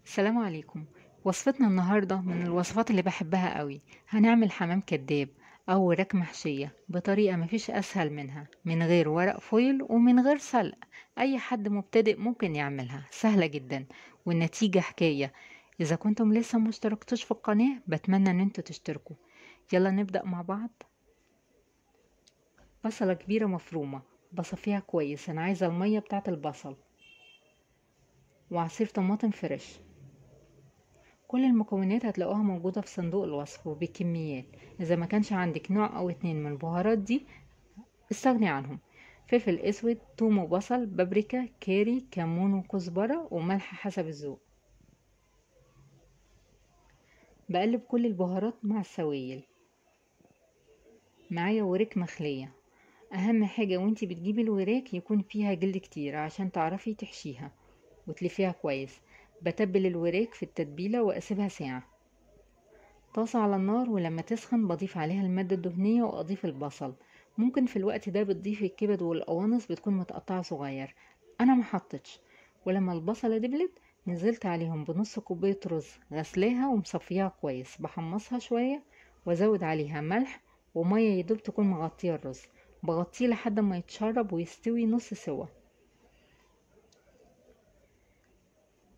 السلام عليكم. وصفتنا النهاردة من الوصفات اللي بحبها قوي. هنعمل حمام كداب او وراك محشية بطريقة مفيش اسهل منها، من غير ورق فويل ومن غير سلق. اي حد مبتدئ ممكن يعملها، سهلة جدا والنتيجة حكاية. اذا كنتم لسه مشتركتوش في القناة بتمنى ان انتوا تشتركوا. يلا نبدأ مع بعض. بصلة كبيرة مفرومة بصفيها كويس، انا عايزة المية بتاعت البصل، وعصير طماطم fresh. كل المكونات هتلاقوها موجودة في صندوق الوصف وبكميات. اذا ما كانش عندك نوع او اتنين من البهارات دي استغني عنهم. فلفل اسود، توم وبصل، بابريكا، كاري، كمون وكزبرة، وملح حسب الذوق. بقلب كل البهارات مع السوائل. معايا وريك مخلية. اهم حاجة وانتي بتجيبي الوراك يكون فيها جلد كتير عشان تعرفي تحشيها وتلفيها كويس. بتبل الوراك في التتبيلة واسيبها ساعة. طاسة على النار، ولما تسخن بضيف عليها المادة الدهنية واضيف البصل. ممكن في الوقت ده بتضيفي الكبد والقوانص، بتكون متقطعة صغير، انا ما حطيتش. ولما البصلة دبلت نزلت عليهم بنص كوباية رز غسلاها ومصفيها كويس، بحمصها شوية وازود عليها ملح ومية يدوب تكون مغطية الرز. بغطيه لحد ما يتشرب ويستوي نص سوا.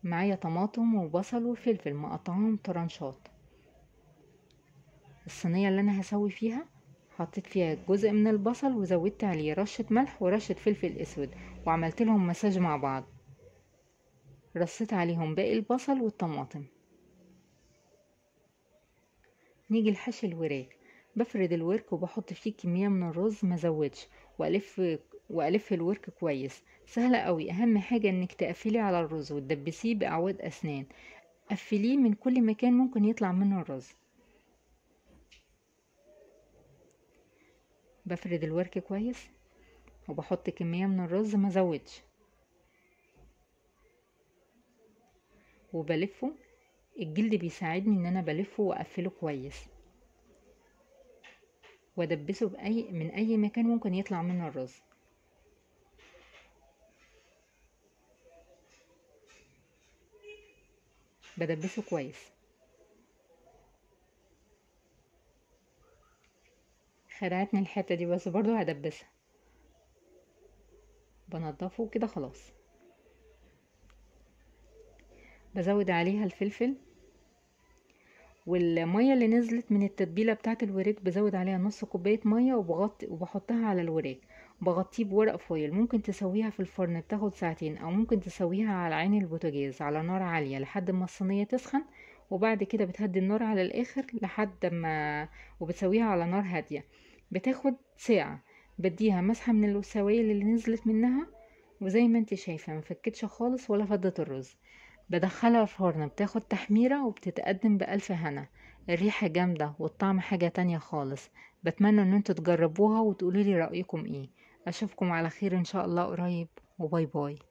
معايا طماطم وبصل وفلفل مقطعهم طرنشات. الصينية اللي انا هسوي فيها حطيت فيها جزء من البصل وزودت عليه رشة ملح ورشة فلفل اسود، وعملت لهم مساج مع بعض. رصيت عليهم باقي البصل والطماطم. نيجي لحشي الوراك. بفرد الورك وبحط فيه كمية من الرز ما زودش، والف الورك كويس. سهلة قوي. اهم حاجة انك تقفلي على الرز وتدبسيه باعواد اسنان. قفليه من كل مكان ممكن يطلع منه الرز. بفرد الورك كويس وبحط كمية من الرز ما زودش، وبلفه. الجلد بيساعدني ان انا بلفه واقفله كويس، وادبسه من اي مكان ممكن يطلع منه الرز. بدبسه كويس. خدعتني الحتة دي بس برضو هدبسها. بنضفه كده خلاص. بزود عليها الفلفل والمية اللي نزلت من التتبيله بتاعه الوراك. بزود عليها نص كوباية مية وبغطي وبحطها على الوراك. بغطيه بورق فويل. ممكن تسويها في الفرن بتاخد ساعتين، او ممكن تسويها على عين البوتاجاز على نار عالية لحد ما الصينية تسخن، وبعد كده بتهدي النار على الاخر لحد ما، وبتسويها على نار هادية بتاخد ساعة. بديها مسحه من السوائل اللي نزلت منها، وزي ما انت شايفه ما فكتش خالص ولا فضت الرز. بدخلها الفرن بتاخد تحميرة وبتتقدم بألف هنا. الريحة جامدة والطعم حاجة تانية خالص. بتمنى ان انتوا تجربوها وتقولولي رأيكم ايه. اشوفكم على خير ان شاء الله قريب، و bye bye.